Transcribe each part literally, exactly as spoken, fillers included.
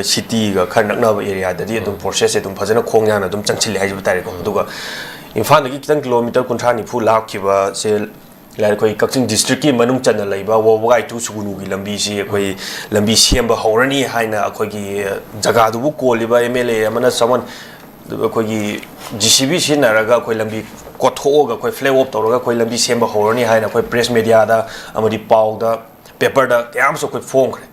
ꯁꯤꯇꯤꯒ ꯈꯔ ꯅꯛꯅꯕ ꯑꯦꯔꯤꯌꯥꯗꯗꯤ ꯑꯗꯨꯝ ꯄ꯭ꯔꯣꯁꯦꯁꯁꯦ ꯑꯗꯨꯝ ꯐꯖꯅ ꯈꯣꯡ ꯌꯥꯅ ꯑꯗꯨꯝ ꯆꯪꯁꯤꯜꯂꯦ ꯍꯥꯏꯖꯕ ꯇꯥꯔꯦꯀꯣ꯫ ꯑꯗꯨꯒ ꯏꯝꯐꯥꯜꯗꯒꯤ ꯈꯤꯇꯪ ꯀꯤꯂꯣꯃꯤꯇꯔ ꯀꯨꯟꯊ꯭ꯔꯥ ꯅꯤꯐꯨ ꯂꯥꯞꯈꯤꯕꯁꯦ ꯂꯩꯔꯦ, ꯑꯩꯈꯣꯏ ꯀꯛꯆꯤꯡ ꯗꯤꯁꯇ꯭ꯔꯤꯛꯀꯤ ꯃꯅꯨꯡ ꯆꯟꯅ ꯂꯩꯕ ꯋꯥꯕꯒꯥꯏ ꯇꯨ ꯁꯨꯒꯨꯅꯨꯒꯤ ꯂꯝꯕꯤꯁꯤ ꯑꯩꯈꯣꯏ ꯂꯝꯕꯤ ꯁꯦꯝꯕ ꯍꯧꯔꯅꯤ ꯍꯥꯏꯅ ꯑꯩꯈꯣꯏꯒꯤ ꯖꯒꯥꯗꯨꯕꯨ ꯀꯣꯜꯂꯤꯕ ꯑꯦꯝ ꯑꯦꯜ ꯑꯦ ꯑꯃꯅ someone ꯑꯩꯈꯣꯏꯒꯤ ꯖꯤ ꯁꯤ ꯕꯤ ꯁꯤꯖꯤꯟꯅꯔꯒ ꯑꯩꯈꯣꯏ ꯂꯝꯕꯤ ꯀꯣꯊꯣꯛꯑꯒ ꯑꯩꯈꯣꯏ ꯐ꯭ꯂꯦꯛ ꯑꯣꯐ ꯇꯧꯔꯒ ꯑꯩꯈꯣꯏ ꯂꯝꯕꯤ ꯁꯦꯝꯕ ꯍꯧꯔꯅꯤ ꯍꯥꯏꯅ ꯑꯩꯈꯣꯏ ꯄ꯭ꯔꯦꯁ ꯃꯦꯗꯤꯌꯥꯗ ꯑꯃꯗꯤ ꯄꯥꯎꯗ, ꯄꯦꯄꯔꯗ ꯀꯌꯥ ꯑꯃꯁꯨ ꯑꯩꯈꯣꯏ ꯐꯣꯡꯈ꯭ꯔꯦ꯫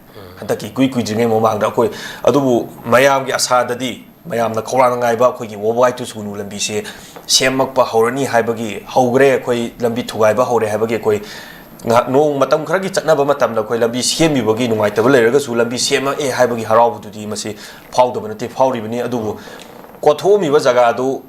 ꯍꯟꯗꯛꯀꯤ ꯏꯀꯨꯏ ꯀꯨꯏꯗ꯭ꯔꯤꯉꯩ ꯃꯃꯥꯡꯗ ꯑꯩꯈꯣꯏ, ꯑꯗꯨꯕꯨ ꯃꯌꯥꯝꯒꯤ ꯑꯁꯥꯗꯗꯤ, ꯃꯌꯥꯝꯅ ꯈꯧꯔꯥꯡꯅ ꯉꯥꯏꯕ ꯑꯩꯈꯣꯏꯒꯤ ꯋꯥꯕꯒꯥꯏ ꯇꯨ ꯁꯨꯒꯨꯅꯨ ꯂꯝꯕꯤꯁꯦ ꯁꯦꯝꯃꯛꯄ ꯍꯧꯔꯅꯤ ꯍꯥꯏꯕꯒꯤ, ꯍꯧꯈ꯭ꯔꯦ, ꯑꯩꯈꯣꯏ ꯂꯝꯕꯤ ꯊꯨꯒꯥꯏꯕ ꯍꯧꯔꯦ ꯍꯥꯏꯕꯒꯤ ꯑꯩꯈꯣꯏ ꯉꯥꯏꯍꯥꯛ ꯅꯣꯡ ꯃꯇꯝ ꯈꯔꯒꯤ ꯆꯠꯅꯕ ꯃꯇꯝꯗ ꯑꯩꯈꯣꯏ ꯂꯝꯕꯤ ꯁꯦꯝꯃꯤꯕꯒꯤ ꯅꯨꯡꯉꯥꯏꯇꯕ ꯂꯩꯔꯒꯁꯨ ꯂꯝꯕꯤ ꯁꯦꯝꯃꯛꯑꯦ ꯍꯥꯏꯕꯒꯤ ꯍꯔꯥꯎꯕꯗꯨꯗꯤ ꯃꯁꯤ ꯐꯥꯎꯗꯕ ꯅꯠꯇꯦ, ꯐꯥꯎꯔꯤꯕꯅꯤ꯫ ꯑꯗꯨꯕꯨ ꯀꯣꯊꯣꯛꯑꯝꯃꯤꯕ ꯖꯒꯥꯗꯨ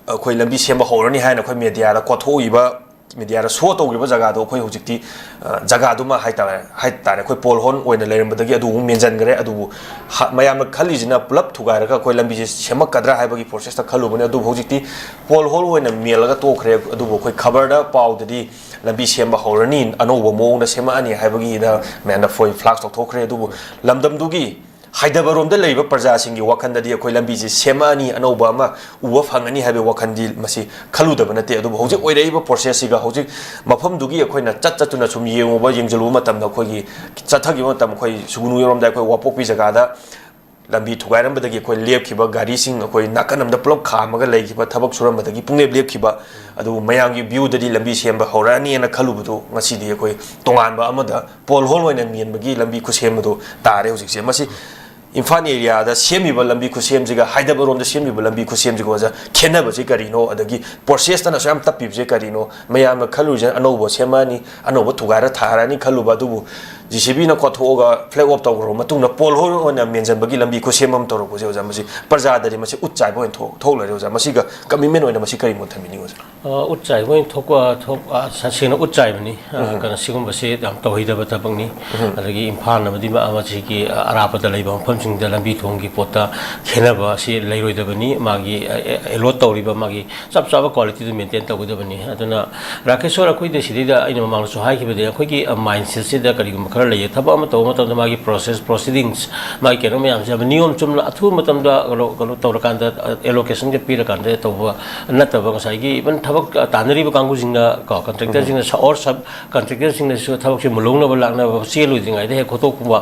ꯑꯩꯈꯣꯏ ꯂꯝꯕꯤ ꯁꯦꯝꯕ ꯍꯧꯔꯅꯤ ꯍꯥꯏꯅ ꯑꯩꯈꯣꯏ ꯃꯦꯗꯤꯌꯥꯗ ꯀꯣꯊꯣꯛꯏꯕ, ꯃꯦꯗꯤꯌꯥꯗ ꯁꯣ ꯇꯧꯈꯤꯕ ꯖꯒꯥꯗꯣ ꯑꯩꯈꯣꯏ ꯍꯧꯖꯤꯛꯇꯤ, ꯑ, ꯖꯒꯥꯗꯨꯃ ꯍꯥꯏꯇꯥꯔꯦ, ꯍꯥꯏꯇꯥꯔꯦ, ꯑꯩꯈꯣꯏ ꯄꯣꯜ ꯍꯣꯜ ꯑꯣꯏꯅ ꯂꯩꯔꯝꯕꯗꯒꯤ ꯑꯗꯨ ꯑꯃꯨꯛ ꯃꯦꯟꯁꯤꯟꯈ꯭ꯔꯦ꯫ ꯑꯗꯨꯕꯨ ꯍ-, ꯃꯌꯥꯝꯅ ꯈꯜꯂꯤꯁꯤꯅ ꯄꯨꯂꯞ ꯊꯨꯒꯥꯏꯔꯒ ꯑꯩꯈꯣꯏ ꯂꯝꯕꯤꯁꯦ ꯁꯦꯝꯃꯛꯀꯗ꯭ꯔꯥ ꯍꯥꯏꯕꯒꯤ ꯄ꯭ꯔꯣꯁꯦꯁꯇ ꯈꯜꯂꯨꯕꯅꯤ꯫ ꯑꯗꯨꯕꯨ ꯍꯧꯖꯤꯛꯇꯤ ꯄꯣꯜ ꯍꯣꯜ ꯑꯣꯏꯅ ꯃꯦꯜꯂꯒ ꯇꯣꯛꯈ꯭ꯔꯦ꯫ ꯑꯗꯨꯕꯨ ꯑꯩꯈꯣꯏ ꯈꯕꯔꯗ, ꯄꯥꯎꯗꯗꯤ ꯂꯝꯕꯤ ꯁꯦꯝꯕ ꯍꯧꯔꯅꯤ, ꯑꯅꯧꯕ ꯃꯑꯣꯡꯗ ꯁꯦꯝꯃꯛꯑꯅꯤ ꯍꯥꯏꯕꯒꯤꯗ ꯃꯌꯥꯝꯅ ꯐꯣꯏ ꯐ꯭ꯂꯥꯛꯁ ꯇꯧꯊꯣꯛꯈ꯭ꯔꯦ꯫ ꯑꯗꯨꯕꯨ ꯂꯝꯗꯝꯗꯨꯒꯤ ꯍꯥꯏꯗꯕꯔꯣꯝꯗ ꯂꯩꯔꯤꯕ ꯄ꯭ꯔꯖꯥꯁꯤꯡꯒꯤ ꯋꯥꯈꯜꯗꯗꯤ ꯑꯩꯈꯣꯏ ꯂꯝꯕꯤꯁꯦ ꯁꯦꯝꯃꯛꯑꯅꯤ, ꯑꯅꯧꯕ ꯑꯃ ꯎꯕ ꯐꯪꯉꯅꯤ ꯍꯥꯏꯕꯒꯤ ꯋꯥꯈꯜꯗꯤ ꯃꯁꯤ ꯈꯜꯂꯨꯗꯕ ꯅꯠꯇꯦ꯫ ꯑꯗꯨꯕꯨ ꯍꯧꯖꯤꯛ ꯑꯣꯏꯔꯛꯏꯕ ꯄ꯭ꯔꯣꯁꯦꯁꯁꯤꯒ ꯍꯧꯖꯤꯛ ꯃꯐꯝꯗꯨꯒꯤ ꯑꯩꯈꯣꯏꯅ ꯆꯠ ꯆꯠꯇꯨꯅ ꯁꯨꯝ ꯌꯦꯡꯉꯨꯕ, ꯌꯦꯡꯁꯤꯜꯂꯨꯕ ꯃꯇꯝꯗ ꯑꯩꯈꯣꯏꯒꯤ ꯆꯠꯊꯈꯤꯕ ꯃꯇꯝ ꯑꯩꯈꯣꯏ ꯁꯨꯒꯨꯅꯨ ꯌꯧꯔꯝꯗꯥꯏ ꯑꯩꯈꯣꯏ ꯋꯥꯄꯣꯛꯄꯤ ꯖꯒꯥꯗ ꯂꯝꯕꯤ ꯊꯨꯒꯥꯏꯔꯝꯕꯗꯒꯤ ꯑꯩꯈꯣꯏ ꯂꯦꯞꯈꯤꯕ ꯒꯥꯔꯤꯁꯤꯡ ꯑꯩꯈꯣꯏ ꯅꯥꯀꯟ ꯑꯃꯗ ꯄꯨꯂꯞ ꯈꯥꯝꯃꯒ ꯂꯩꯈꯤꯕ, ꯊꯕꯛ ꯁꯨꯔꯝꯕꯗꯒꯤ ꯄꯨꯡꯂꯦꯞ ꯂꯦꯞꯈꯤꯕ, ꯑꯗꯨꯕꯨ ꯃꯌꯥꯝꯒꯤ ꯚ꯭ꯌꯨꯗꯗꯤ ꯂꯝꯕꯤ ꯁꯦꯝꯕ ꯍꯧꯔꯛꯑꯅꯤꯅ ꯈꯜꯂꯨꯕꯗꯨ ꯉꯁꯤꯗꯤ ꯑꯩꯈꯣꯏ ꯇꯣꯉꯥꯟꯕ ꯑꯃꯗ ꯄꯣꯜ ꯍꯣꯜ ꯑꯣꯏꯅ ꯃꯦꯟꯕꯒꯤ ꯂꯝꯕꯤ ꯈꯨꯠꯁꯦꯝ ꯑꯗꯨ ꯇꯥꯔꯦ ꯍꯧꯖꯤꯛꯁꯦ꯫ ꯃꯁꯤ ꯏꯝꯐꯥꯜ ꯑꯦꯔꯤꯌꯥꯗ ꯁꯦꯝꯃꯤꯕ ꯂꯝꯕꯤ ꯈꯨꯠꯁꯦꯝꯁꯤꯒ ꯍꯥꯏꯗꯕꯔꯣꯝꯗ ꯁꯦꯝꯃꯤꯕ ꯂꯝꯕꯤ ꯈꯨꯠꯁꯦꯝꯁꯤꯒ ꯑꯣꯖꯥ ꯈꯦꯠꯅꯕꯁꯤ ꯀꯔꯤꯅꯣ? ꯑꯗꯒꯤ ꯄ꯭ꯔꯣꯁꯦꯁꯇꯅ ꯑꯁꯨꯛ ꯌꯥꯝ ꯇꯞꯄꯤꯕꯁꯦ ꯀꯔꯤꯅꯣ? ꯃꯌꯥꯝꯅ ꯈꯜꯂꯨꯔꯤꯁꯦ ꯑꯅꯧꯕ ꯁꯦꯝꯃꯛꯑꯅꯤ, ꯑꯅꯧꯕ ꯊꯨꯒꯥꯏꯔ ꯊꯥꯔꯛꯑꯅꯤ ꯈꯜꯂꯨꯕ, ꯑꯗꯨꯕꯨ ꯖꯤ ꯁꯤ ꯕꯤꯅ ꯀꯣꯊꯣꯛꯑꯒ ꯐ꯭ꯂꯦꯛ ꯑꯣꯐ ꯇꯧꯈ꯭ꯔꯕ ꯃꯇꯨꯡꯗ ꯄꯣꯜ ꯍꯣꯜ ꯑꯣꯏꯅ ꯃꯦꯟꯁꯤꯟꯕꯒꯤ ꯂꯝꯕꯤ ꯈꯨꯠꯁꯦꯝ ꯑꯃ ꯇꯧꯔꯛꯄꯁꯦ ꯑꯣꯖꯥ, ꯃꯁꯤ ꯄ꯭ꯔꯖꯥꯗꯗꯤ ꯃꯁꯤ ꯎꯠ ꯆꯥꯏꯕ ꯑꯣꯏꯅ ꯊꯣꯛ-, ꯊꯣꯛꯂꯩꯔꯦ ꯑꯣꯖꯥ꯫ ꯃꯁꯤꯒ ꯀꯃꯤꯠꯃꯦꯟ ꯑꯣꯏꯅ ꯃꯁꯤ ꯀꯔꯤ ꯃꯣꯠ ꯊꯝꯕꯤꯅꯤꯡꯉꯤ ꯑꯣꯖꯥ? ꯑ, ꯎꯠ ꯆꯥꯏꯕ ꯑꯣꯏꯅ ꯊꯣꯛꯄ, ꯊꯣꯛ-, ꯑ, ꯁ-, ꯁꯦꯡꯅ ꯎꯠ ꯆꯥꯏꯕꯅꯤ꯫ ꯑ, ꯎꯝ꯫ ꯀꯩꯅꯣ, ꯁꯤꯒꯨꯝꯕꯁꯤ ꯌꯥꯝ ꯇꯧꯍꯩꯗꯕ ꯊꯕꯛꯅꯤ꯫ ꯎꯝ꯫ ꯑꯗꯒꯤ ꯏꯝꯐꯥꯜꯅ ꯑꯃꯗꯤ ꯃ-, ꯃꯁꯤꯒꯤ, ꯑ, ꯑꯔꯥꯞꯄꯗ ꯂꯩꯕ ꯃꯐꯝꯁꯤꯡꯗ ꯂꯝꯕꯤ ꯊꯣꯡꯒꯤ ꯄꯣꯠꯇ ꯈꯦꯠꯅꯕ ꯑꯁꯤ ꯂꯩꯔꯣꯏꯗꯕꯅꯤ꯫ ꯃꯥꯒꯤ, ꯑ, ꯑ, ꯑꯦꯂꯣꯠ ꯇꯧꯔꯤꯕ ꯃꯥꯒꯤ ꯆꯞ ꯆꯥꯕ ꯀ꯭ꯋꯥꯂꯤꯇꯤꯗꯨ ꯃꯦꯟꯇꯦꯟ ꯇꯧꯒꯗꯕꯅꯤ꯫ ꯑꯗꯨꯅ ꯔꯥꯀꯦꯁꯣꯔ, ꯑꯩꯈꯣꯏꯗ ꯁꯤꯗꯩꯗ ꯑꯩꯅ ꯃꯃꯥꯡꯗꯁꯨ ꯍꯥꯏꯈꯤꯕꯗꯤ ꯑꯩꯈꯣꯏꯒꯤ, ꯑ, ꯃꯥꯏꯟꯁꯦꯠꯁꯤꯗ ꯀꯔꯤꯒꯨꯝꯕ ꯈꯔ ꯂꯩꯌꯦ꯫ ꯊꯕꯛ ꯑꯃ ꯇꯧꯕ ꯃꯇꯝꯗ ꯃꯥꯒꯤ ꯄ꯭ꯔꯣꯁꯦꯁ, ꯄ꯭ꯔꯣꯁꯤꯗꯤꯡꯁ, ꯃꯥꯒꯤ ꯀꯩꯅꯣ ꯃꯌꯥꯝꯁꯦ ꯌꯥꯝ ꯅꯤꯌꯣꯝ ꯆꯨꯝꯅ ꯑꯊꯨꯕ ꯃꯇꯝꯗ ꯀꯩꯅꯣ ꯀꯩꯅꯣ ꯇꯧꯔꯀꯥꯟꯗ, ꯑꯦꯂꯣꯀꯦꯁꯟꯒ ꯄꯤꯔꯀꯥꯟꯗ ꯇꯧꯕ ꯅꯠꯇꯕ, ꯉꯁꯥꯏꯒꯤ ꯏꯚꯟ ꯊꯕꯛ ꯇꯥꯟꯅꯔꯤꯕ ꯀꯥꯡꯕꯨꯁꯤꯡꯅ ꯀꯣ, ꯀꯟꯇ꯭ꯔꯦꯛꯇꯔꯁꯤꯡꯅ ꯑꯣꯔ ꯁꯕ ꯀꯟꯇ꯭ꯔꯦꯛꯇꯔꯁꯤꯡꯅꯁꯨ ꯊꯕꯛꯁꯦ ꯃꯨꯜꯍꯧꯅꯕ ꯂꯥꯛꯅꯕ ꯆꯦꯜꯂꯣꯏꯗ꯭ꯔꯤꯉꯩꯗ ꯍꯦꯛ ꯈꯣꯠꯇꯣꯛꯄ,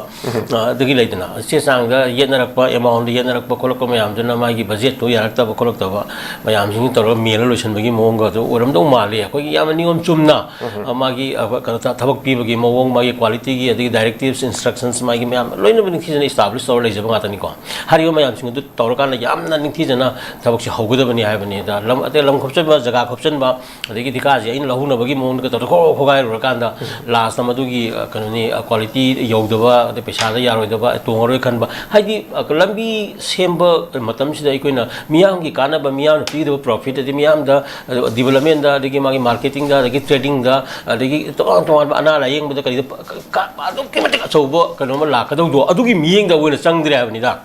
ꯑ, ꯑꯗꯒꯤ ꯂꯩꯗꯅ ꯆꯦ ꯆꯥꯡꯗ ꯌꯦꯠꯅꯔꯛꯄ, ꯑꯦꯃꯥꯎꯟꯗ ꯌꯦꯠꯅꯔꯛꯄ ꯈꯣꯠꯂꯛꯄ ꯃꯌꯥꯝꯗꯨꯅ ꯃꯥꯒꯤ ꯕꯖꯦꯠꯇꯣ ꯌꯥꯔꯛꯇꯕ ꯈꯣꯠꯂꯛꯇꯕ ꯃꯌꯥꯝꯁꯤꯡ ꯇꯧꯔꯒ ꯃꯦꯜꯂ ꯂꯣꯏꯁꯤꯟꯕꯒꯤ ꯃꯑꯣꯡꯒ ꯑꯗꯨ ꯑꯣꯏꯔꯝꯗꯧ ꯃꯥꯜꯂꯤ꯫ ꯑꯩꯈꯣꯏꯒꯤ ꯌꯥꯝꯅ ꯅꯤꯌꯣꯝ ꯆꯨꯝꯅ, ꯑ, ꯃꯥꯒꯤ, ꯑ, ꯀꯩꯅꯣ, ꯊ-, ꯊꯕꯛ ꯄꯤꯕꯒꯤ ꯃꯑꯣꯡ, ꯃꯥꯒꯤ ꯀ꯭ꯋꯥꯂꯤꯇꯤꯒꯤ, ꯑꯗꯒꯤ ꯗꯥꯏꯔꯦꯛꯇꯤꯞꯁ, ꯏꯟꯁꯇ꯭ꯔꯛꯁꯟꯁ, ꯃꯥꯒꯤ ꯃꯌꯥꯝ ꯂꯣꯏꯅꯃꯛ ꯅꯤꯡꯊꯤꯖꯅ ꯏꯁꯇꯥꯕ꯭ꯂꯤꯁ ꯇꯧꯔ ꯂꯩꯖꯕ ꯉꯥꯛꯇꯅꯤꯀꯣ꯫ ꯍꯥꯏꯔꯤꯕ ꯃꯌꯥꯝꯁꯤꯡ ꯑꯗꯨ ꯇꯧꯔꯀꯥꯟꯗ ꯌꯥꯝꯅ ꯅꯤꯡꯊꯤꯖꯅ ꯊꯕꯛꯁꯦ ꯍꯧꯒꯗꯕꯅꯤ ꯍꯥꯏꯕꯅꯤꯗ꯫ ꯂꯝ ꯑꯇꯩ ꯂꯝ ꯈꯣꯞꯆꯟꯕ, ꯖꯒꯥ ꯈꯣꯞꯆꯟꯕ, ꯑꯗꯒꯤ ꯊꯤꯀꯥꯁꯦ ꯑꯩꯅ ꯂꯧꯍꯧꯅꯕꯒꯤ ꯃꯑꯣꯡꯗ ꯇꯧꯔꯒ ꯈꯣ-, ꯈꯣꯒꯥꯏꯔꯨꯔꯀꯥꯟꯗ ꯂꯥꯁꯇ ꯃꯗꯨꯒꯤ, ꯑ, ꯀꯩꯅꯣꯅꯤ, ꯑ, ꯀ꯭ꯋꯥꯂꯤꯇꯤ ꯌꯧꯗꯕ, ꯑꯗꯩ ꯄꯩꯁꯥꯗ ꯌꯥꯔꯣꯏꯗꯕ, ꯇꯣꯡꯉꯔꯣꯏ ꯈꯟꯕ꯫ ꯍꯥꯏꯗꯤ, ꯑ, ꯂꯝꯕꯤ ꯁꯦꯝꯕ ꯃꯇꯝꯁꯤꯗ ꯑꯩꯈꯣꯏꯅ ꯃꯤꯌꯥꯝꯒꯤ ꯀꯥꯟꯅꯕ, ꯃꯤꯌꯥꯝꯅ ꯄꯤꯒꯗꯕ ꯄ꯭ꯔꯣꯐꯤꯠ, ꯑꯗꯩ ꯃꯤꯌꯥꯝꯗ, ꯑ, ꯗꯤꯕꯂꯞꯃꯦꯟꯗ, ꯑꯗꯒꯤ ꯃꯥꯒꯤ ꯃꯥꯔꯀꯦꯇꯤꯡꯗ, ꯑꯗꯒꯤ ꯇ꯭ꯔꯦꯗꯤꯡꯗ, ꯑꯗꯒꯤ ꯇꯣꯉꯥꯟ ꯇꯣꯉꯥꯟꯕ ꯑꯅꯥ ꯂꯥꯌꯦꯡꯕꯗ ꯀꯔꯤꯗ ꯄ-, ꯀ-, ꯀ-, ꯑꯗꯨꯛꯀꯤ ꯃꯇꯤꯛ ꯑꯆꯧꯕ ꯀꯩꯅꯣꯝꯃ ꯂꯥꯛꯀꯗꯧꯗꯣ, ꯑꯗꯨꯒꯤ ꯃꯤꯠꯌꯦꯡꯗ ꯑꯣꯏꯅ ꯆꯪꯗ꯭ꯔꯦ ꯍꯥꯏꯕꯅꯤꯗ꯫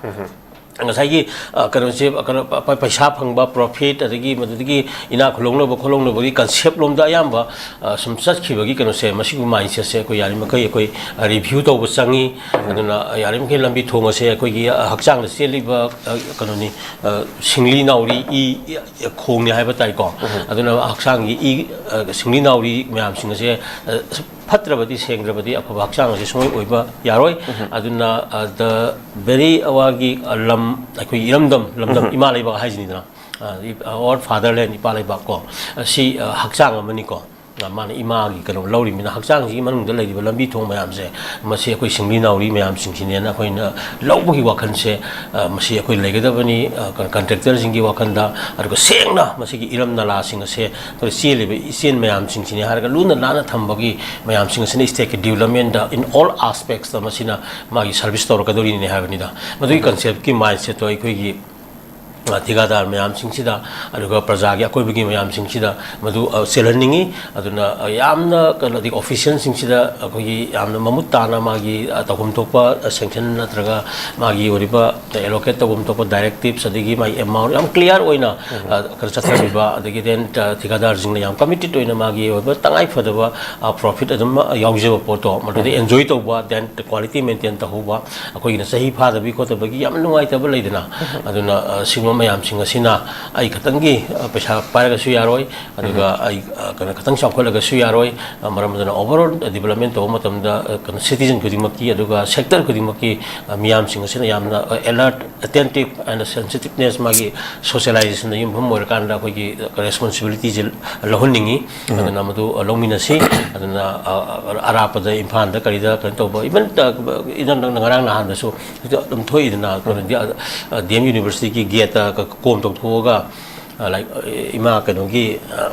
ꯉꯁꯥꯏꯒꯤ, ꯑ, ꯀꯩꯅꯣꯁꯦ, ꯀꯩꯅꯣ, ꯄ-, ꯄ-, ꯄꯩꯁꯥ ꯐꯪꯕ, ꯄ꯭ꯔꯣꯐꯤꯠ, ꯑꯗꯒꯤ ꯃꯗꯨꯗꯒꯤ ꯏꯅꯥꯛ ꯈꯨꯜꯍꯧꯅꯕ ꯈꯣꯠꯍꯧꯅꯕꯒꯤ ꯀꯟꯁꯦꯞ ꯂꯣꯝꯗ ꯑꯌꯥꯝꯕ, ꯑ, ꯁꯨꯝ ꯆꯠꯈꯤꯕꯒꯤ ꯀꯩꯅꯣꯁꯦ, ꯃꯁꯤꯒꯨꯝꯕ ꯃꯥꯏꯟꯁꯦꯠꯁꯦ ꯑꯩꯈꯣꯏ ꯌꯥꯔꯤꯃꯈꯩ ꯑꯩꯈꯣꯏ, ꯑ, ꯔꯤꯚ꯭ꯌꯨ ꯇꯧꯕ ꯆꯪꯉꯤ꯫ ꯑꯗꯨꯅ, ꯑ, ꯌꯥꯔꯤꯃꯈꯩ ꯂꯝꯕꯤ ꯊꯣꯡ ꯑꯁꯦ ꯑꯩꯈꯣꯏꯒꯤ, ꯑ, ꯍꯛꯆꯥꯡꯗ ꯆꯦꯜꯂꯤꯕ, ꯑ, ꯀꯩꯅꯣꯅꯤ, ꯑ, ꯁꯤꯡꯂꯤ ꯅꯥꯎꯔꯤ, ꯏ, ꯏ, ꯈꯣꯡꯅꯤ ꯍꯥꯏꯕ ꯇꯥꯏꯀꯣ꯫ ꯑꯗꯨꯅ ꯍꯛꯆꯥꯡꯒꯤ ꯏ, ꯑ, ꯁꯤꯡꯂꯤ ꯅꯥꯎꯔꯤ ꯃꯌꯥꯝꯁꯤꯡ ꯑꯁꯦ, ꯑ, ꯐꯠꯇ꯭ꯔꯕꯗꯤ, ꯁꯦꯡꯗ꯭ꯔꯕꯗꯤ ꯑꯐꯕ ꯍꯛꯆꯥꯡ ꯑꯁꯤ ꯁꯨꯡꯑꯣꯏ ꯑꯣꯏꯕ ꯌꯥꯔꯣꯏ꯫ ꯑꯗꯨꯅ, ꯑ, the very ꯑꯋꯥꯒꯤ, ꯑ, ꯂꯝ, ꯑꯩꯈꯣꯏꯒꯤ ꯏꯔꯝꯗꯝ, ꯂꯝꯗꯝ ꯏꯃꯥ ꯂꯩꯕꯥꯛ ꯍꯥꯏꯁꯤꯅꯤꯗꯅ, ꯑ, ꯏ-, or fatherland, ꯏꯄꯥ ꯂꯩꯕꯥꯛ ꯀꯣ, ꯑꯁꯤ, ꯑ, ꯍꯛꯆꯥꯡ ꯑꯃꯅꯤꯀꯣ꯫ ꯑ, ꯃꯥꯅ ꯏꯃꯥꯒꯤ ꯀꯩꯅꯣ ꯂꯧꯔꯤꯕꯅꯤꯅ, ꯍꯛꯆꯥꯡꯁꯤꯒꯤ ꯃꯅꯨꯡꯗ ꯂꯩꯔꯤꯕ ꯂꯝꯕꯤ ꯊꯣꯡ ꯃꯌꯥꯝꯁꯦ, ꯃꯁꯤ ꯑꯩꯈꯣꯏ ꯁꯤꯡꯂꯤ ꯅꯥꯎꯔꯤ ꯃꯌꯥꯝꯁꯤꯡꯁꯤꯅꯦꯅ ꯑꯩꯈꯣꯏꯅ ꯂꯧꯕꯒꯤ ꯋꯥꯈꯜꯁꯦ, ꯑ, ꯃꯁꯤ ꯑꯩꯈꯣꯏ ꯂꯩꯒꯗꯕꯅꯤ, ꯑ, ꯀ-, ꯀꯟꯇ꯭ꯔꯦꯛꯇꯔꯁꯤꯡꯒꯤ ꯋꯥꯈꯜꯗ꯫ ꯑꯗꯨꯒ ꯁꯦꯡꯅ ꯃꯁꯤꯒꯤ ꯏꯔꯝ ꯅꯂꯥꯁꯤꯡ ꯑꯁꯦ ꯑꯩꯈꯣꯏ ꯆꯦꯜꯂꯤꯕ ꯏꯆꯦꯜ ꯃꯌꯥꯝꯁꯤꯡꯁꯤꯅꯤ ꯍꯥꯏꯔꯒ ꯂꯨꯅ ꯅꯥꯟꯅ ꯊꯝꯕꯒꯤ ꯃꯌꯥꯝꯁꯤꯡ ꯑꯁꯤꯅ state ꯀꯤ development the in all aspects ꯇ ꯃꯁꯤꯅ ꯃꯥꯒꯤ ꯁꯔꯚꯤꯁ ꯇꯧꯔꯛꯀꯗꯧꯔꯤꯅꯤ ꯍꯥꯏꯕꯅꯤꯗ꯫ ꯃꯗꯨꯒꯤ ꯀꯟꯁꯦꯞꯀꯤ ꯃꯥꯏꯟꯁꯦꯠꯇꯣ ꯑꯩꯈꯣꯏꯒꯤ ꯑ, ꯊꯤꯀꯥꯗꯥꯔ ꯃꯌꯥꯝꯁꯤꯡꯁꯤꯗ, ꯑꯗꯨꯒ ꯄ꯭ꯔꯖꯥꯒꯤ ꯑꯀꯣꯏꯕꯒꯤ ꯃꯌꯥꯝꯁꯤꯡꯁꯤꯗ ꯃꯗꯨ, ꯑ, ꯆꯦꯜꯍꯟꯅꯤꯡꯉꯤ꯫ ꯑꯗꯨꯅ, ꯑ, ꯌꯥꯝꯅ ꯀꯩꯅꯣꯗꯤ officialꯁꯤꯡꯁꯤꯗ ꯑꯩꯈꯣꯏꯒꯤ ꯌꯥꯝꯅ ꯃꯃꯨꯠ ꯇꯥꯅ ꯃꯥꯒꯤ, ꯑ, ꯇꯧꯐꯝ ꯊꯣꯛꯄ, ꯑ, sanction ꯅꯠꯇ꯭ꯔꯒ ꯃꯥꯒꯤ ꯑꯣꯏꯔꯤꯕ allocate ꯇꯧꯐꯝ ꯊꯣꯛꯄ directives, ꯑꯗꯒꯤ ꯃꯥꯒꯤ amount ꯌꯥꯝ clear ꯑꯣꯏꯅ, ꯑ, ꯀꯩꯅꯣ ꯆꯠꯊꯕꯤꯕ, ꯑꯗꯒꯤ then, ꯑ, ꯊꯤꯀꯥꯗꯥꯔꯁꯤꯡꯅ ꯌꯥꯝ committed ꯑꯣꯏꯅ ꯃꯥꯒꯤ ꯑꯣꯏꯕ ꯇꯉꯥꯏ ꯐꯗꯕ, ꯑ, profit ꯑꯗꯨꯝ ꯌꯥꯎꯖꯕ ꯄꯣꯠꯇꯣ ꯃꯗꯨꯗ enjoy ꯇꯧꯕ, then quality maintain ꯇꯧꯍꯧꯕ, ꯑꯩꯈꯣꯏꯒꯤꯅ ꯆꯍꯤ ꯐꯥꯗꯕꯤ ꯈꯣꯠꯇꯕꯒꯤ ꯌꯥꯝ ꯅꯨꯡꯉꯥꯏꯇꯕ ꯂꯩꯗꯅ, ꯑꯗꯨꯅ, ꯑ, ꯁꯤꯒꯨꯝꯕ ꯃꯌꯥꯝꯁꯤꯡ ꯑꯁꯤꯅ ꯑꯩ ꯈꯛꯇꯪꯒꯤ, ꯑ, ꯄꯩꯁꯥ ꯄꯥꯏꯔꯒꯁꯨ ꯌꯥꯔꯣꯏ, ꯑꯗꯨꯒ ꯑꯩ, ꯑ, ꯀꯩꯅꯣ ꯈꯛꯇꯪ ꯆꯥꯎꯈꯠꯂꯒꯁꯨ ꯌꯥꯔꯣꯏ, ꯑ, ꯃꯔꯝ ꯑꯗꯨꯅ overall development ꯇꯧꯕ ꯃꯇꯝꯗ, ꯑ, ꯀꯩꯅꯣ citizen ꯈꯨꯗꯤꯡꯃꯛꯀꯤ ꯑꯗꯨꯒ sector ꯈꯨꯗꯤꯡꯃꯛꯀꯤ, ꯑ, ꯃꯤꯌꯥꯝꯁꯤꯡ ꯑꯁꯤꯅ ꯌꯥꯝꯅ, ꯑ, alert, attentive and sensitiveness ꯃꯥꯒꯤ socializationꯗ ꯌꯨꯝꯐꯝ ꯑꯣꯏꯔꯀꯥꯟꯗ ꯑꯩꯈꯣꯏꯒꯤ responsibilityꯁꯦ ꯂꯧꯍꯟꯅꯤꯡꯉꯤ꯫ ꯑꯗꯨꯅ ꯃꯗꯨ, ꯑ, ꯂꯧꯃꯤꯟꯅꯁꯤ꯫ ꯑꯗꯨꯅ, ꯑ, ꯑ, ꯑꯔꯥꯞꯄꯗ ꯏꯝꯐꯥꯜꯗ ꯀꯔꯤꯗ ꯀꯩꯅꯣ ꯇꯧꯕ, even, ꯑ, ꯏꯅꯝ ꯅꯪꯅ ꯉꯔꯥꯡ ꯅꯍꯥꯟꯗꯁꯨ ꯑꯗꯨꯝ ꯊꯣꯛꯏꯗꯅ, ꯀꯩꯅꯣꯗꯤ, ꯑ, ꯑ, D M Universityꯒꯤ gateꯇ ꯀ-, ꯀꯣꯝ ꯇꯧꯊꯣꯛꯑꯒ, ꯑ, ꯂꯥꯏꯛ, ꯑ, ꯏꯃꯥ ꯀꯩꯅꯣꯒꯤ, ꯑ,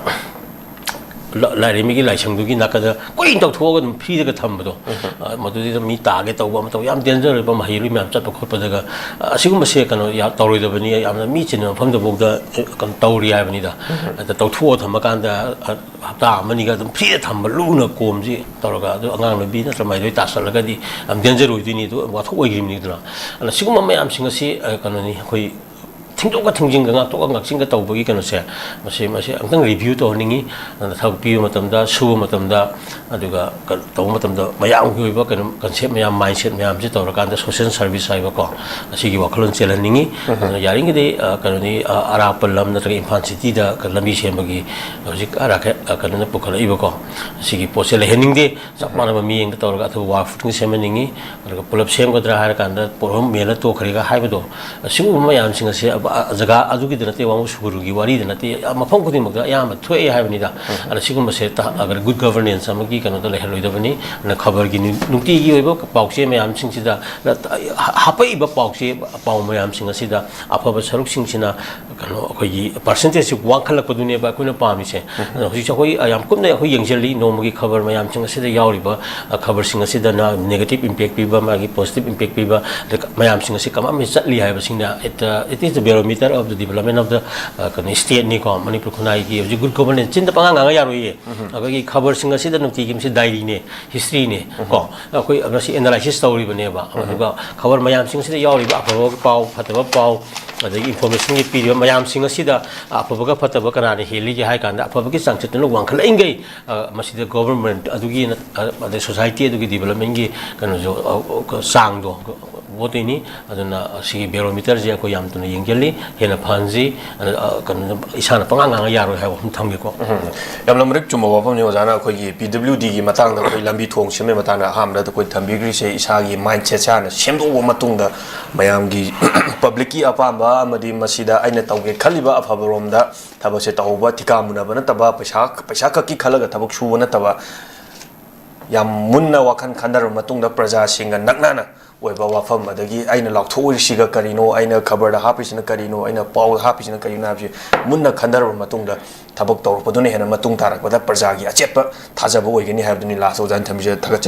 ꯂ-, ꯂꯥꯏꯔꯦꯝꯕꯤꯒꯤ ꯂꯥꯏꯁꯪꯗꯨꯒꯤ ꯅꯥꯀꯟꯗ ꯀꯨꯏꯅ ꯇꯧꯊꯣꯛꯑꯒ ꯑꯗꯨꯝ freeꯗꯒ ꯊꯝꯕꯗꯣ, ꯑ, ꯃꯗꯨꯗꯨꯗ ꯃꯤ ꯇꯥꯒꯦ ꯇꯧꯕ ꯑꯃ ꯇꯧꯕ, ꯌꯥꯝ danger ꯑꯣꯏꯕ ꯃꯍꯩꯔꯣꯏ ꯃꯌꯥꯝ ꯆꯠꯄ ꯈꯣꯠꯄꯗꯒ, ꯑ, ꯑꯁꯤꯒꯨꯝꯕꯁꯦ ꯀꯩꯅꯣ ꯌꯥ-, ꯇꯧꯔꯣꯏꯗꯕꯅꯤ, ꯌꯥꯝꯅ ꯃꯤ ꯆꯤꯟꯕ ꯃꯐꯝꯗꯐꯥꯎꯗ, ꯑ, ꯀꯩꯅꯣ ꯇꯧꯔꯤ ꯍꯥꯏꯕꯅꯤꯗ꯫ ꯑꯗ ꯇꯧꯊꯣꯛꯑ ꯊꯝꯃꯀꯥꯟꯗ, ꯑ, ꯍꯞꯇꯥ ꯑꯃꯅꯤꯒ ꯑꯗꯨꯝ freeꯗ ꯊꯝꯕ ꯂꯨꯅ ꯀꯣꯝꯁꯤ ꯇꯧꯔꯒ, ꯑꯗꯨ ꯑꯉꯥꯡ ꯅꯨꯄꯤ ꯅꯠꯇ꯭ꯔ ꯃꯍꯩꯔꯣꯏ ꯇꯥꯁꯜꯂꯒꯗꯤ ꯌꯥꯝ danger ꯑꯣꯏꯗꯣꯏꯅꯤ, ꯑꯗꯨ ꯋꯥꯊꯣꯛ ꯑꯣꯏꯈ꯭ꯔꯤꯕꯅꯤ꯫ ꯑꯗꯨꯅ, ꯑꯗꯨꯅ ꯁꯤꯒꯨꯝꯕ ꯃꯌꯥꯝꯁꯤꯡ ꯑꯁꯤ, ꯑ, ꯀꯩꯅꯣꯅꯤ, ꯑꯩꯈꯣꯏ ꯊꯤꯡꯗꯣꯛꯀ ꯊꯤꯡꯖꯤꯟꯒ ꯉꯥꯛꯊꯣꯛꯀ ꯉꯥꯛꯆꯤꯟꯒ ꯇꯧꯕꯒꯤ ꯀꯩꯅꯣꯁꯦ, ꯃꯁꯤ, ꯃꯁꯤ ꯑꯃꯨꯛꯇꯪ review ꯇꯧꯍꯟꯅꯤꯡꯉꯤ꯫ ꯑꯗꯨꯅ ꯊꯕꯛ ꯄꯤꯕ ꯃꯇꯝꯗ, ꯁꯨꯕ ꯃꯇꯝꯗ, ꯑꯗꯨꯒ ꯀ-, ꯇꯧꯕ ꯃꯇꯝꯗ ꯃꯌꯥꯝꯒꯤ ꯑꯣꯏꯕ ꯀꯩꯅꯣ concept ꯃꯌꯥꯝ, mindset ꯃꯌꯥꯝꯁꯦ ꯇꯧꯔꯀꯥꯟꯗ social service ꯍꯥꯏꯕꯀꯣ, ꯑꯁꯤꯒꯤ ꯋꯥꯈꯜꯂꯣꯟ ꯆꯦꯜꯍꯟꯅꯤꯡꯉꯤ꯫ ꯑꯗꯨꯅ ꯌꯥꯔꯤꯈꯩꯗꯤ, ꯑ, ꯀꯩꯅꯣꯅꯤ, ꯑ, ꯑꯔꯥꯞꯄ ꯂꯝ ꯅꯠꯇ꯭ꯔꯒ ꯏꯝꯐꯥꯜ cityꯗ ꯀ-, ꯂꯝꯕꯤ ꯁꯦꯝꯕꯒꯤ ꯍꯧꯖꯤꯛ ꯑꯔꯥꯈꯦ-, ꯑ, ꯀꯩꯅꯣꯅ ꯄꯨꯈꯠꯂꯛꯏꯕꯀꯣ, ꯑꯁꯤꯒꯤ ꯄꯣꯠꯁꯦ ꯂꯩꯍꯟꯅꯤꯡꯗꯦ꯫ ꯆꯞ ꯃꯥꯟꯅꯕ ꯃꯤꯠꯌꯦꯡꯗ ꯇꯧꯔꯒ ꯑꯊꯨꯕ ꯋꯥꯛ ꯐꯨꯠꯀꯤ ꯁꯦꯝꯍꯟꯅꯤꯡꯉꯤ꯫ ꯑꯗꯨꯒ ꯄꯨꯂꯞ ꯁꯦꯝꯒꯗ꯭ꯔꯥ ꯍꯥꯏꯔ ꯀꯥꯟꯗ ꯄꯣꯠ ꯑꯍꯨꯝ ꯃꯦꯜꯂ ꯇꯣꯛꯈ꯭ꯔꯦꯒ ꯍꯥꯏꯕꯗꯣ, ꯑꯁꯤꯒꯨꯝꯕ ꯃꯌꯥꯝꯁꯤꯡ ꯑꯁꯤ ꯑ-, ꯑ-, ꯖꯒꯥ ꯑꯗꯨꯒꯤꯗ ꯅꯠꯇꯦ, ꯋꯥꯉꯨ ꯁꯨꯒꯨꯔꯨꯒꯤ ꯋꯥꯔꯤꯗ ꯅꯠꯇꯦ, ꯑ-, ꯃꯐꯝ ꯈꯨꯗꯤꯡꯃꯛꯇ ꯑꯌꯥꯝꯕ ꯊꯣꯛꯑꯦ ꯍꯥꯏꯕꯅꯤꯗ꯫ ꯑꯗ ꯁꯤꯒꯨꯝꯕꯁꯦ ꯇ-, ꯑ-, good governance ꯑꯃꯒꯤ ꯀꯩꯅꯣꯗ ꯂꯩꯍꯜꯂꯣꯏꯗꯕꯅꯤ꯫ ꯑꯗꯨꯅ ꯈꯕꯔꯒꯤ ꯅꯨ-, ꯅꯨꯡꯇꯤꯒꯤ ꯑꯣꯏꯕ ꯄꯥꯎꯆꯦ ꯃꯌꯥꯝꯁꯤꯡꯁꯤꯗ, ꯑ, ꯍ-, ꯍꯥꯄꯛꯏꯕ ꯄꯥꯎꯆꯦ, ꯄꯥꯎ ꯃꯌꯥꯝꯁꯤꯡ ꯑꯁꯤꯗ ꯑꯐꯕ ꯁꯔꯨꯛꯁꯤꯡꯁꯤꯅ ꯀꯩꯅꯣ, ꯑꯩꯈꯣꯏꯒꯤ percentageꯁꯤ ꯋꯥꯡꯈꯠꯂꯛꯄꯗꯨꯅꯦꯕ ꯑꯩꯈꯣꯏꯅ ꯄꯥꯝꯃꯤꯁꯦ꯫ ꯑꯗꯣ ꯍꯧꯖꯤꯛꯁꯦ ꯑꯩꯈꯣꯏ, ꯑ, ꯌꯥꯝ ꯀꯨꯞꯅ ꯑꯩꯈꯣꯏ ꯌꯦꯡꯁꯤꯜꯂꯤ꯫ ꯅꯣꯡꯃꯒꯤ ꯈꯕꯔ ꯃꯌꯥꯝꯁꯤꯡ ꯑꯁꯤꯗ ꯌꯥꯎꯔꯤꯕ, ꯑ, ꯈꯕꯔꯁꯤꯡ ꯑꯁꯤꯗꯅ negative impact ꯄꯤꯕ, ꯃꯥꯒꯤ positive impact ꯄꯤꯕ, ꯑꯗ ꯃꯌꯥꯝꯁꯤꯡ ꯑꯁꯤ ꯀꯃꯥꯏꯅ ꯆꯠꯂꯤ ꯍꯥꯏꯕꯁꯤꯡꯅ it, uh, it is the Meter of the development of the, ꯑ, ꯀꯩꯅꯣ, stateꯅꯤꯀꯣ, ꯃꯅꯤꯄꯨꯔ ꯈꯨꯟꯅꯥꯏꯒꯤ ꯍꯧꯖꯤꯛ good governance꯫ ꯆꯤꯟꯗ ꯄꯉꯥꯡ ꯉꯥꯡꯉ ꯌꯥꯔꯣꯏꯌꯦ꯫ ꯑꯩꯈꯣꯏꯒꯤ ꯈꯕꯔꯁꯤꯡ ꯑꯁꯤꯗ ꯅꯨꯡꯇꯤꯒꯤ ꯃꯁꯤ diaryꯅꯦ, historyꯅꯦ ꯀꯣ꯫ ꯑꯩꯈꯣꯏ ꯃꯁꯤ analysis ꯇꯧꯔꯤꯕꯅꯦꯕ꯫ ꯑꯗꯨꯒ ꯈꯕꯔ ꯃꯌꯥꯝꯁꯤꯡꯁꯤꯗ ꯌꯥꯎꯔꯤꯕ ꯑꯐꯕ ꯄꯥꯎ, ꯐꯠꯇꯕ ꯄꯥꯎ, ꯑꯗꯒꯤ informationꯒꯤ ꯄꯤꯔꯤꯕ ꯃꯌꯥꯝꯁꯤꯡ ꯑꯁꯤꯗ ꯑꯐꯕꯒ ꯐꯠꯇꯕ ꯀꯅꯥꯅ ꯍꯦꯜꯂꯤꯒꯦ ꯍꯥꯏ ꯀꯥꯟꯗ, ꯑꯐꯕꯒꯤ ꯆꯥꯡꯆꯠꯇꯨꯅ ꯋꯥꯡꯈꯠꯂꯛꯏꯈꯩ, ꯑ, ꯃꯁꯤꯗ government ꯑꯗꯨꯒꯤ ꯅ-, ꯑ, ꯑꯗꯩ society ꯑꯗꯨꯒꯤ developmentꯒꯤ ꯀꯩꯅꯣꯁꯨ, ꯑ, ꯑ, ꯆꯥꯡꯗꯣ ꯑꯣꯏꯗꯣꯏꯅꯤ꯫ ꯑꯗꯨꯅ ꯁꯤꯒꯤ barometerꯁꯦ ꯑꯩꯈꯣꯏ ꯌꯥꯝ ꯊꯨꯅ ꯌꯦꯡꯁꯤꯜꯂꯤ, ꯍꯦꯟꯅ ꯐꯍꯟꯁꯤ꯫ ꯑꯗ, ꯑ, ꯀꯩꯅꯣ, ꯏꯁꯥꯅ ꯄꯉꯥꯡ ꯉꯥꯡꯉ ꯌꯥꯔꯣꯏ ꯍꯥꯏꯕ ꯋꯥꯐꯝ ꯊꯝꯒꯦꯀꯣ꯫ ꯎꯝ꯫ ꯌꯥꯝꯅ ꯃꯔꯤꯛ ꯆꯨꯝꯕ ꯋꯥꯐꯝꯅꯤ ꯑꯣꯖꯥꯅ ꯑꯩꯈꯣꯏꯒꯤ P W Dꯒꯤ ꯃꯇꯥꯡꯗ, ꯑꯩꯈꯣꯏ ꯂꯝꯕꯤ ꯊꯣꯡ ꯁꯦꯝꯕꯒꯤ ꯃꯇꯥꯡꯗ ꯑꯍꯥꯟꯕꯗ ꯑꯩꯈꯣꯏ ꯊꯝꯕꯤꯈ꯭ꯔꯤꯁꯦ꯫ ꯏꯁꯥꯒꯤ mindsetꯁꯦ ꯍꯥꯟꯅ ꯁꯦꯝꯗꯣꯛꯑꯕ ꯃꯇꯨꯡꯗ, ꯃꯌꯥꯝꯒꯤ publicꯀꯤ ꯑꯄꯥꯝꯕ ꯑꯃꯗꯤ ꯃꯁꯤꯗ ꯑꯩꯅ ꯇꯧꯒꯦ ꯈꯜꯂꯤꯕ ꯑꯐꯕꯔꯣꯝꯗ ꯊꯕꯛꯁꯦ ꯇꯧꯍꯧꯕ, ꯊꯤꯀꯥ ꯃꯨꯟꯅꯕ ꯅꯠꯇꯕ, ꯄꯩꯁꯥ, ꯄꯩꯁꯥ ꯈꯛꯀꯤ ꯈꯜꯂꯒ ꯊꯕꯛ ꯁꯨꯕ ꯅꯠꯇꯕ, ꯌꯥꯝ ꯃꯨꯟꯅ ꯋꯥꯈꯜ ꯈꯟꯊꯔꯕ ꯃꯇꯨꯡꯗ ꯄ꯭ꯔꯖꯥꯁꯤꯡꯒ ꯅꯛꯅꯅ ꯑꯣꯏꯕ ꯋꯥꯐꯝ, ꯑꯗꯒꯤ ꯑꯩꯅ ꯂꯥꯎꯊꯣꯛꯎꯔꯤꯁꯤꯒ ꯀꯔꯤꯅꯣ, ꯑꯩꯅ ꯈꯕꯔꯗ ꯍꯥꯞꯄꯤꯁꯤꯅ ꯀꯔꯤꯅꯣ, ꯑꯩꯅ ꯄꯥꯎꯗ ꯍꯥꯞꯄꯤꯁꯤꯅ ꯀꯔꯤꯅꯣ ꯍꯥꯏꯕꯁꯤ ꯃꯨꯟꯅ ꯈꯟꯊꯔꯕ ꯃꯇꯨꯡꯗ ꯊꯕꯛ ꯇꯧꯔꯛꯄꯗꯨꯅ ꯍꯦꯟꯅ ꯃꯇꯨꯡ ꯇꯥꯔꯛꯄꯗ ꯄ꯭ꯔꯖꯥꯒꯤ ꯑꯆꯦꯠꯄ ꯊꯥꯖꯕ ꯑꯣꯏꯒꯅꯤ ꯍꯥꯏꯕꯗꯨꯅꯤ꯫ Lastꯇ ꯑꯣꯖꯥꯅ ꯊꯝꯕꯤꯁꯦ꯫ ꯊꯥꯒꯠꯆꯔꯤ꯫